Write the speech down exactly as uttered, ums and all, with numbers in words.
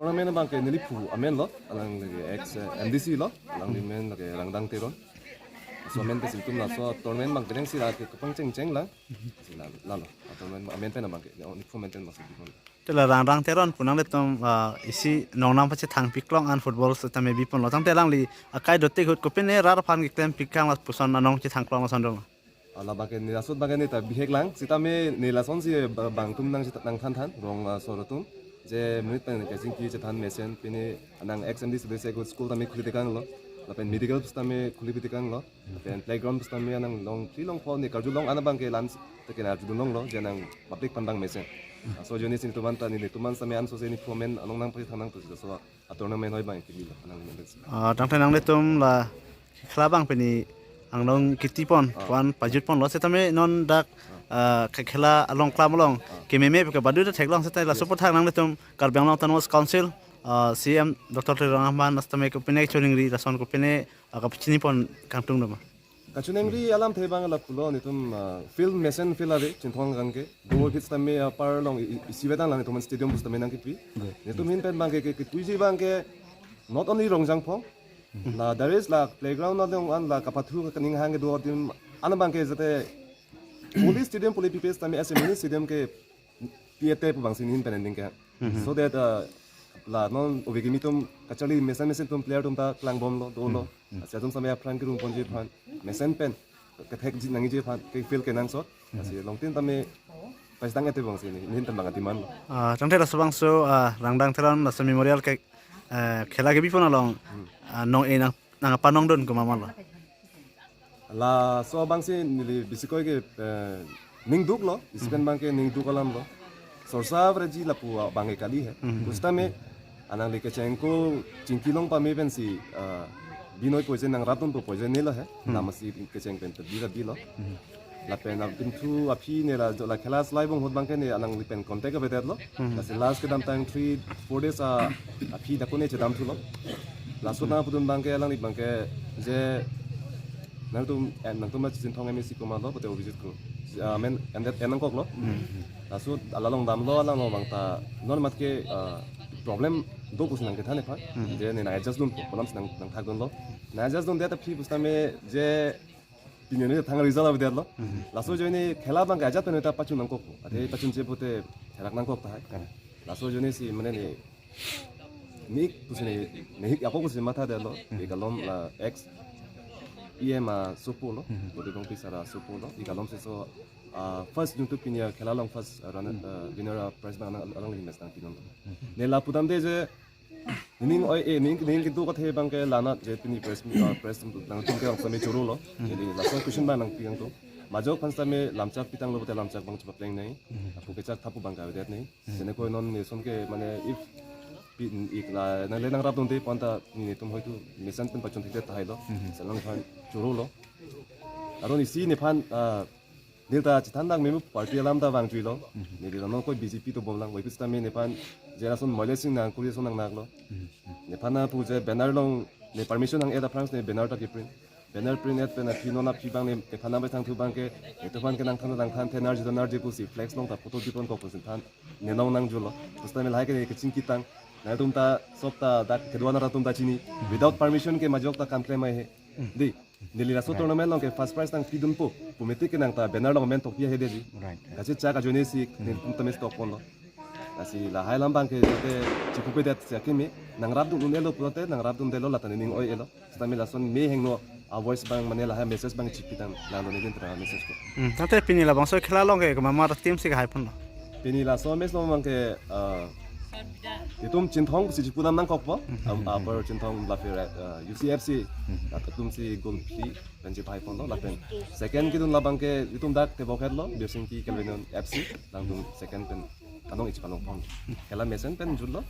Tournament abang ke neliphu amen lo, alangli ke ex, eh, M D C lo, alangli men lake Rangdang Teron. Laso amen pensi netum laso tournament abang penang si lake kepangcheng cheng lang. Si la, lalo. Tournament amen pen abang ke, neliphu amen pen abang si bipon. Te la Rangdang Teron pu nanglitum, ah, isi nongnam pachethang piklong an football setame bipon lo. Tangte alangli akai dotik ahut kopine rat aphan keklem pikang lapuson anong chethang klong lason dong. Ala abang ke ne laso abang ke ne ta bihek lang, sitame ne lasonsi ba-, bangtum nang chita-, nangthan than, rong, ah, sor atum. Je monit pen kachingki chethan mesen, pine anang ex M D C bese ko school tame khuli tekang lo. Lapen medical sitame khuli tekang lo. Lapen playground sitame anang long, three long, four ne karjulong an abang ke lans teke na arjulong lo, je anang public aphan abang mesen. Ah, so ajoinesi netum an ta ne, netum an sitame anso se neliphu amen anong nangpachethang nang pusi so a tournament hoi abang kimi lo, anang members. Ah, tangte nanglitum la khela abang pini angnong kitipon, ah, wan pajutpon lo setame non dak, ah, ke khela along klam along, ah, kememe ke badu ta theklong setame laso, yes, aputhak nanglitum Karbi Anglong Autonomous Council, ah, C M Doctor Tuliram Ronghang setame kopine choningri lason kopine, ah, kapachinipon kangtung doma. Kachoningri alamthe abang lapulo netum, ah, field mesen field ave Chinthong kangke. Go kids tame apar long i-, i-, isivet lang netum stadium bus tame nangkipi. Right. Netum ahin pen abang ke, ke, kepuiji abang ke not only Rongjangphong. Hmm. La there is la playground along an la kapathu kaning hang kedo adim an abang ke jate pule stadium pule pipes tame as a mini stadium ke P A T pu abang si nehin pen ending ke. Mhm. So that, uh, la non ove kimi atum kacharli mesen mesen atum player atum ta klangbom lo, dolo. Mhm. Lasi atum sitame aphrang kerum ponji aphan, mesen pen kethekji nangji aphan ke field kenangsot. Mhm. Lasi longtin tame pais tang ete abang si ne, nehin tame abang atiman lo. Ah, tangte laso abangso, ah, Rangdang Teron laso memorial ke, eh, khela kebipon along, hmm, ah, nong-e nang, nangpanongdun komat ma lo. Laso abang si neli bisikoi ke, eh, ningduk lo, isi pen, mhm, abang ke ningduk alam lo. Sorsa vreji lapu abang ke kali he. Mhm. Pu setame alangli kecheng ako chingki long pame pensi, eh, binoi poison nangrapdunpo, poison ne lo he. Mhm. Lam asi kecheng pen ta bi ta bi lo. Mhm. Lapen abangthu aphi ne la jo la khela slai bong ahut abang ke ne alangli pen contact avedet lo. Mhm. Lasi last kedamtang three, four days a, aphi dak ako ne chedamthu lo. Laso nangpudun abang ke alangli abang ke je nangtum, eh, nangtum ma Chinthong M A C komat lo, pute visit ko. Ah, men, endet en nangkok lo. Hmm. Laso alalong damlo, alalong abang ta non mat ke, ah, problem do pusi nangkethan epha. Hmm. Je ne nang adjust dunpo, kolam si nang, nangthakdun lo. Nang adjust dundet aphi pu setame je pini ne thang result avedet lo. Hmm. Laso ajoine khela abang ke ajat pen ta pachun nangkokpo. Athe pachunche pute therak nangkok tahai. Hmm. Laso ajoinesi mane ne nik pusi ne, ne hik ako pusi mathadet lo. Hmm. Ik alom la ex E M asopo lo, hmm, Bode Bongpi sir asopo lo. Ik alom si so, ah, first jungtu pini akhela along first, ah, runner, hmm, ah, winner, ah, prize abang nang alangli mes nangpidun lo. Hmm. Ne lapu damde je nening oi-e, nening, nening keduk athe abang ke la-an je pini press, ah, press nangtum ke langsam choro lo. Hmm. Jadi langsam question abang nangpi nangtum. Majok aphan setame lamchak pitang lo pute lamchak abang chepapleng nai. Hmm. Lapu kechak thapu abang ke avedet nai. Hmm. Jene ko non neli ason ke mane if pi-, ik la nangle nangrapdunde pu anta netum hoitu mesen pen pachun thekdet tahai lo. Hmm. Selang aphan choro lo. Aron isi nephan, ah, neli ta chethan dang memu party alam ta vangjuilo. Mhm. Neli ta non koi B J P dobom lang, wai pis tame nephan je lason moile sing nangkuri ason nangnaklo. Mhm. Nephan nangpu je banner along ne permission hang-et aphrang si ne banner ta keprint. Banner print-et pen aphi non aphi abang ne, nephan nangpathangthu abang ke, netum aphan ke nangthan nangthan the narji ta narji pusi flex along ta photo dipon kok pusi than ne nong nangjulo. Pus tame lahai ke ne kechingki tang. Nangtum ta sop ta dak kedo-an arat atum ta chini. Without permission ke majok ta kam klem ai he. Mhm. Dei. Neli laso, right, tournament along ke first prize nangpidunpo pu mati ke nang ta banner along amen tokpi ahedetji. Right, right. Kachechak ajoinesi, hmm, netum tame stokponlo. Lasi lahai alam abang ke jate chipupedet si akimi, nangrapdun un-elo pulote, nangrapdundetlo lata nening oi-elo. Setame lason me hingno a voice abang mane lahai message abang chipitang, nanglo ne din tra message ko. Hmm, tangte pini labangso khela along ke komat ma team si kahaiponlo? Pini laso match along abang ke, ah, itum Chinthong si chipu dam nangkokpo, mhm, am, mhm, Upper Chinthong Bluffy Red, ah, U C F C, mhm, ah, itum si goal phli pen chipahaiponlo, lapen second kedun labang ke itum dak tebokhetlo, Birsingki Kelvin F C, alangtum second pen anong ichipalongpon. Khela mesen pen jutlo,